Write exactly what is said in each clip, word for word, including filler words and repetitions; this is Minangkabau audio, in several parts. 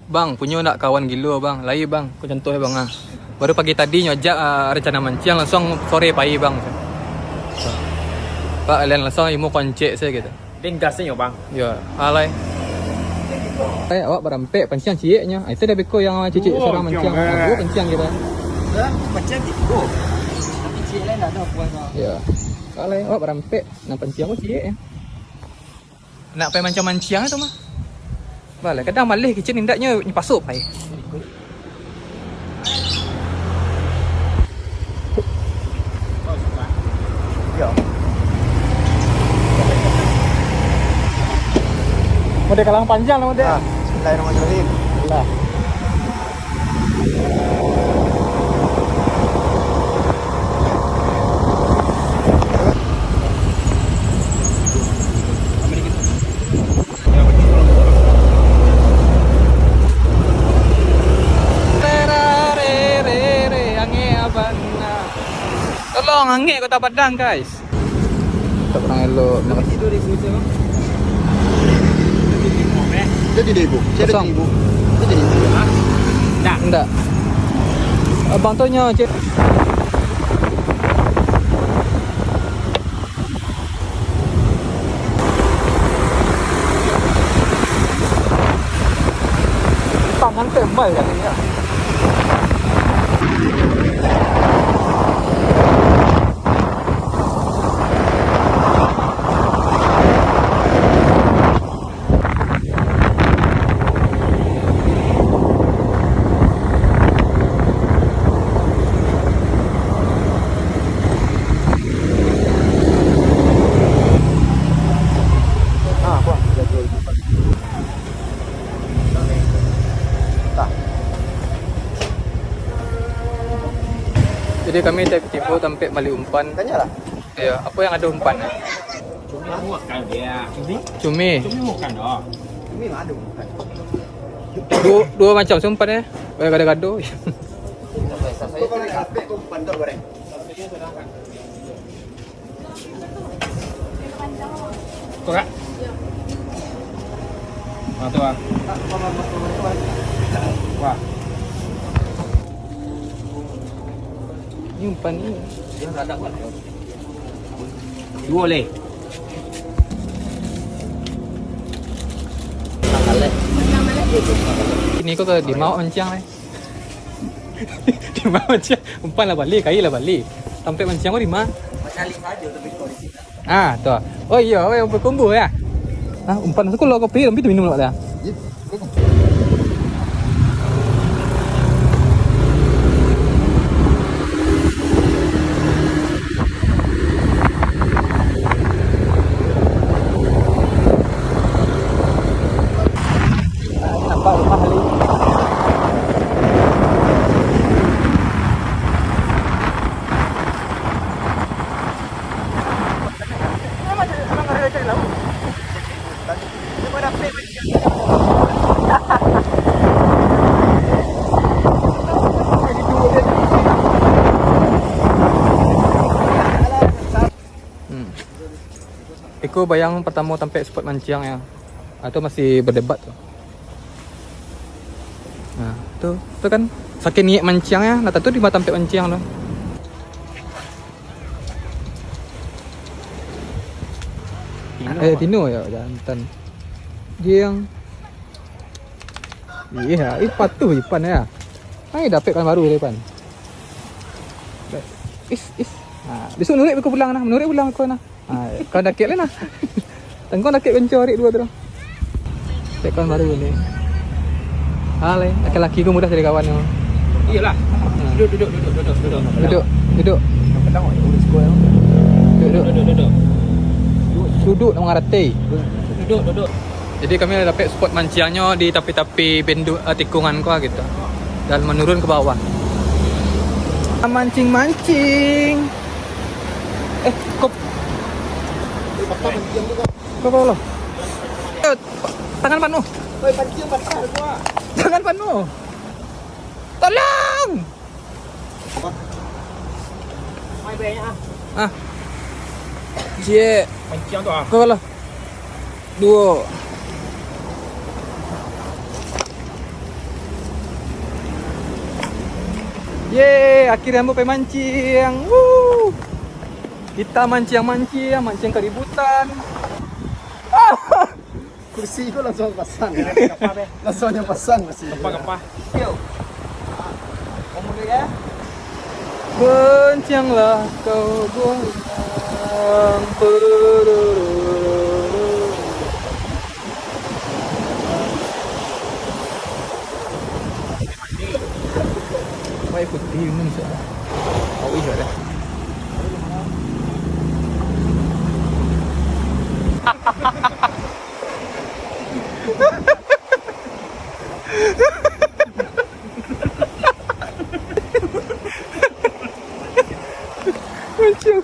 Bang, punyo ndak kawan gilo, Bang? Lai, Bang. Ko contoh, Bang, ah. Baru pagi tadi nyo ajak, ah, rencana manciang, langsuang sore pai, Bang. Pak, lain langsuang imo koncek sajo gitu. Deng gas nyo, Bang. Yo, alai. Eh, awak barampek, panciang ciek nyo. Ah, itu dah beko yang cicik surang manciang. Ah, duo panciang kiro. Dah, panciang tigo. Tapi ciek lain ndak ado puas, Bang. Yo. Alai, awak barampek, nan panciang ko ciek nyo. Nak pai manciang-manciang tu mah. Balah, kadang maleh kicin indaknyo nyo paso pai. Yo. Model kalang panjang lah, model. Ah, bismillahirrahmanirrahim. Bismillah. Tolong, angek Kota Padang, guys. Tak kurang elok. Berapa sih dua ribu tu, Bang? Tujuh ribu. Saya Kosong. Tujuh ribu. Tujuh ribu. Hah? Ndak. Ndak. Abang tu nyo, cek. Tangan tembal kan ini, ya. Ah, buah. Tah. Jadi kami tibo tampek bali umpan. Tanyalah. Iyo, apo yang ado umpan? Cumi muak kan dia. Cumi? Cumi. Cumi muak kan doh. Cumi mah ado umpan. Duo, duo macam sih umpan, eh. Banyak gado-gado. Kau kalau ikan api, kau umpan tak goreng. Kau, Kak? Ah, tu, ah. Wah. Ni umpan ni. Duo leh. Ini kau ke di mau manciang, eh? Di mau manciang. Umpan lah bali, kai lah bali. Tampek manciang kau di ma? Ah, tu. Oh iyo, weh, umpan kumbu ya. Ah, umpan sekolah kopi, tapi tu minum lah dah. Nampak rumah ni. Hmm. Iko bayang partamo tampek spot manciang ya. Ah, tu masih berdebat tu. Nah, tu, tu kan saking niat manciang ya, nah tantu di tampek manciang tu. Tino. Eh, Tino ya, jantan. Dia yang Iya, ih patuh Ipan ya. Ai dapek kawan baru dari Ipan. Is, is. Ha, besok nuruik beko pulang nah, menuruik pulang beko nah. Ha, kawan dakek lah nah. Tangkong dakek kencor arik dua tu. Dapek kawan baru ni. Ha, lai, laki-laki ko mudah cari kawan tu. Iyolah. Ha. Duduk, duduk, duduk, duduk, duduk. Duduk, duduk. Duduk, duduk. Duduk, duduk. Duduk nak mengarati. Duduk, duduk. Jadi kami lah dapek spot manciangnyo di tapi-tapi bendu-, eh, tikungan ko gitu. Dan menurun ke bawah. Mancing-mancing. Eh, kop. Kop Allah. Eh, tangan panuh. Tangan panuh. Tolong! Ah. Ciek. Manciang tu ah. Kau kalah. Duo. Yeay, akhirnya ambo pai manciang. Wuh. Kita manciang-manciang, manciang kaributan. Kursi ko langsuang pasang. Langsuang nyo pasang kursi. Gapah-gapah. Yo. Ngomong dulu ya. Goncanglah kau goncang. Wai putih minum, Cak. Awih, Cak, dah. Macam.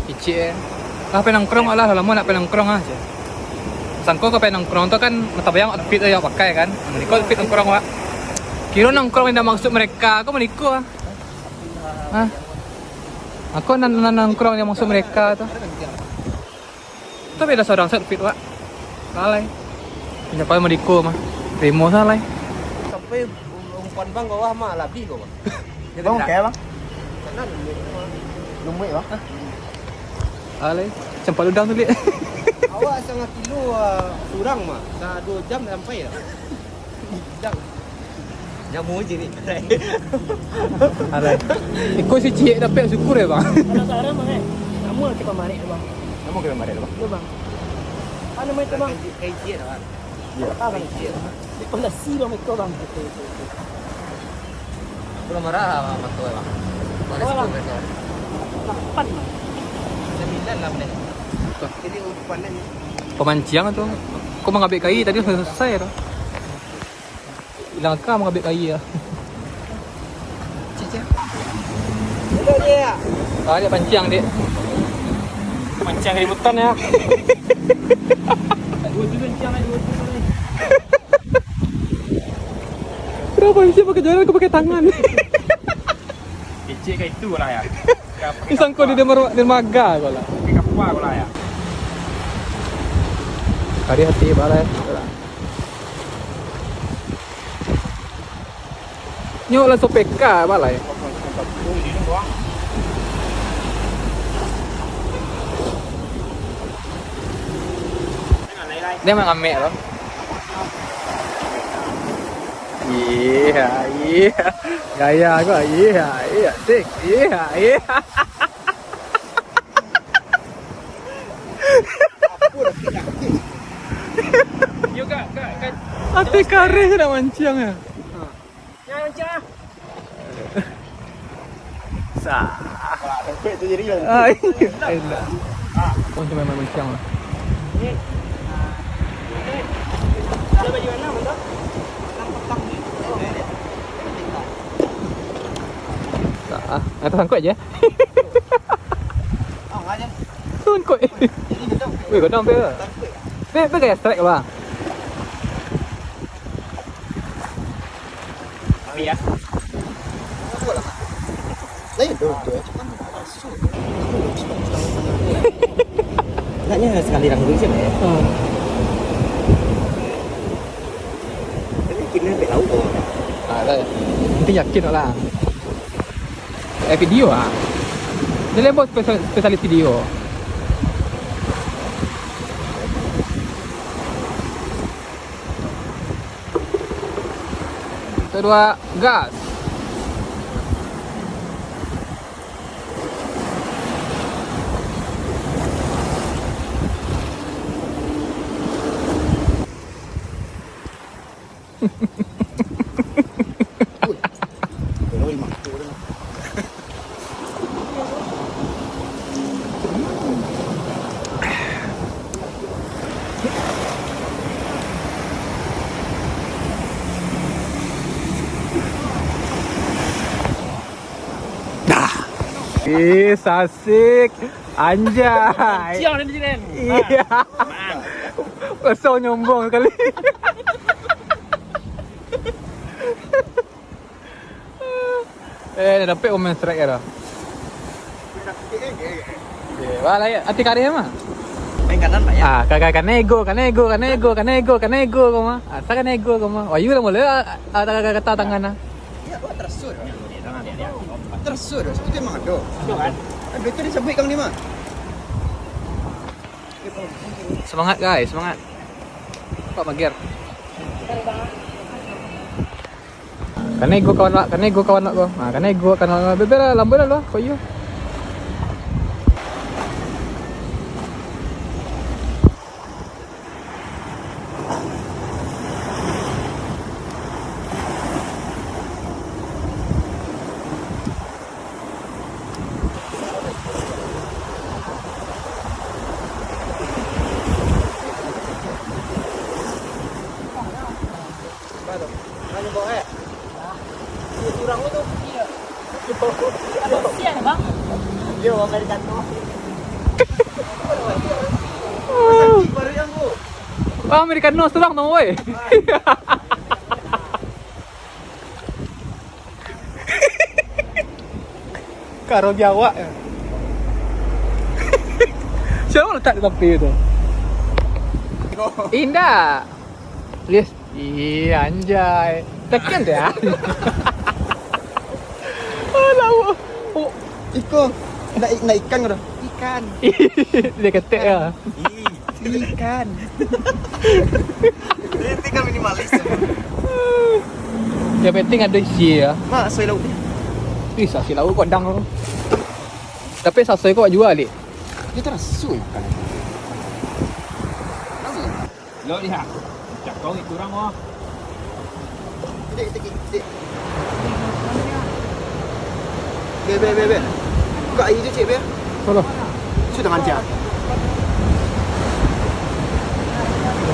Kicik eh. Ah, pai nongkrong lah, lamo nak pai nongkrong ah, ceh. Sangko kau pai nongkrong tu kan, matabayang outfit tu yang pakai kan. Iko outfit nongkrong, Wak. Kiro nongkrong indak maksud mereka, kau maniko ah. Hah? Aku nan, nan nongkrong yang maksud mereka tu. Tu beda surang outfit, Wak. Lalai. Indak pai maniko mah. Remo salai. Sampai umpan bang bawah mah labi kau, Bang. Bang, oke, Bang? Sana lumuik, Bang. Lumuik, Bang. Alai, campak ludang tu, Lik. Awak satangah kilo, ah, surang mah. Sa-, duo jam sampai lah. Hilang. Nyamu je ni. Alai. Iko si ciek dapek syukur ya, Bang. Kalau tak ada, Bang, eh. Nama kita marik tu, Bang? Nama kita marik tu, Bang? Yo, Bang. Apa nama itu, Bang? Kain ciek lah, Bang. Iya. Apa, Bang? Kain ciek lah, Bang. Di pondasi, Bang, iko, Bang. Aku lah marah lah, Bang, tu, Bang. Mana sepuluh meter? Lapan, Bang. Sembilan lah, boleh. Jadi, umpan ni. Pamanciang tu. Kau mangabek kai tadi selesai tu. Ilang aka mangabek kai ah. Cik, cik. Duduk, Cik. Ah, dia panciang, Dek. Panciang kaributan ya. Dua tu panciang, dua tu panciang. Kenapa bisa pakai jalan, kau pakai tangan? Kecil kayak itu lah ya. Pisang kau di derma-, dermaga kau lah. Pakai kapal kau lah ya. Tadi hati balai. Nyo lah sopeka balai. Dia mangamek lo. Iya, iya. Gaya kau, iya, iya. Tik, iya, iya. Yo, Kak, Kak, Kak. Ati kareh nak manciang ya. Jangan manciang ah. Sah. Wah, repek tu jadi lah. Ah, iya. Enak. Pun cuma main manciang lah. Ni. Ada baju mana, Bang? Petang-petang ni. Sah. Atas sangkut je. Sangkut. Weh, godang pe. Pe, pe gaya strike, Bang. Tapi ya. Lain tu, tu. Agaknya sekali rangkul je, ya. Hmm. Tapi kena ambil lauk tu. Ah, dah. Nanti yakin lah. Eh, video ah. Dia lembut spesial-, spesialis video. Kedua, gas. Dah. Eh, sasik. Anjay. Ciang dia ni, Ren. Iya. Ah, man. Raso nyombong sakali. Eh, dah dapek pemain strike dah. Eh, wah, lah, ya. Ati kareh mah. Main kanan, Pak, ya? Ah, ka, ka, kanego, kanego, kanego, kanego, kanego ko mah. Ah, sa kanego ko mah. Wah, yu lah mulai, ah, ah, kata, kata tangan ah. Ya, wah, terasur. Terasur, itu emang ada. Ada tu dia sabut kang ni mah. Semangat, guys, semangat. Pak Magir. Kanai gua kawan awak, kanai gua kawan awak gua. Ha, kanai gua kawan awak. Bebel lah, lambai lah lu, kok iyo. Anu, Bang, eh? Iyo, urang tu. Iyo. Siang, Bang. Yo, Americano. Sakik baru yang tu. Ah, Americano surang tu, woi. Karo biawak ya. Siapa letak di tapi tu? Indak. Yes. Iya, anjay. Tekan dia. Oh, lawa. Oh. Iko. Nak, nak ikan ko dah. Ikan. Dia ketek ya. Ih. Ikan. Ini kan minimalis. Yang penting ada isi ya. Mak, soi lauk ni. Ih, sasoi lauk kok dang tu. Tapi sasoi kok jual, Lik? Dia terasa ikan. Lo lihat. Cakau itu orang wah. Dek, dek, dek. Be, be, be, be. Buka air tu, cik, be. Salah. Sudah ngajar.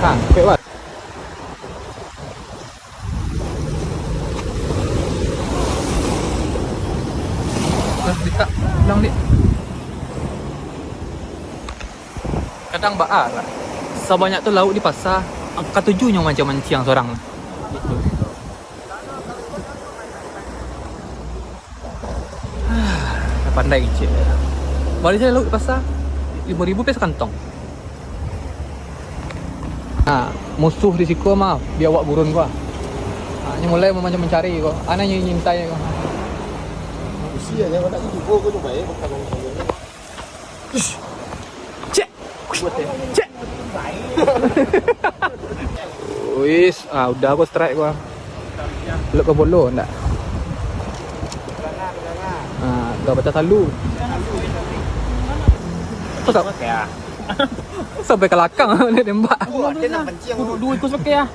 Ha, cik, Wan. Dah, minta pulang, Dik. Kadang baa lah. Sabanyak tu lauk di pasa, katuju nyo mancang-mancang sorang. Dah pandai kecil. Bali sajo lauk di pasa, limo ribu pe sakantong. Ha, musuh di siko mah, biawak gurun ko. Ha, nyo mulai mamancari-mancari ko. Anai nyo nyintai ko. Usia nyo nak tibo ko tu bae, bukan. Ush. Cek. Cek. Wis, ah, udah ko strike ko. Lok ka bolo ndak? Ah, ka pacah talu. Kok sa-, sampai ka lakang ni tembak. Duo, duo ikua sapakai ah.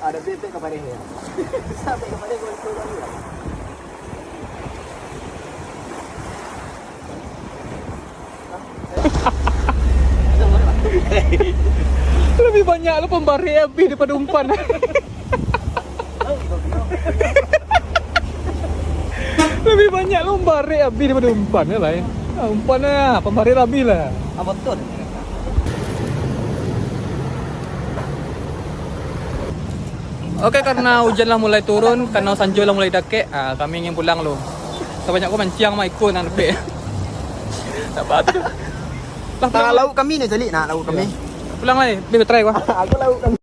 Ada bebek ka pareh ya. Sampai ka pareh gol-gol lagi lah. Lebih banyak lo pambarek abih daripado umpan. Lebih banyak lo pambarek abih daripado umpan, yo, lai. Ah, umpan, ah, pambarek abih lah. Apo tu? Oke, karena ujan lah mulai turun, karena sanjo lah mulai dakek, ah, kami ingin pulang lo. Sabanyak ko mancang mah iko nan dapek. Sabar tu. Lah, pulang, Nah, lah. Lauk kami ni, Jalik. Nah, lauk kami. Pulang lah, ni. Biar try ko. Aku lauk kami.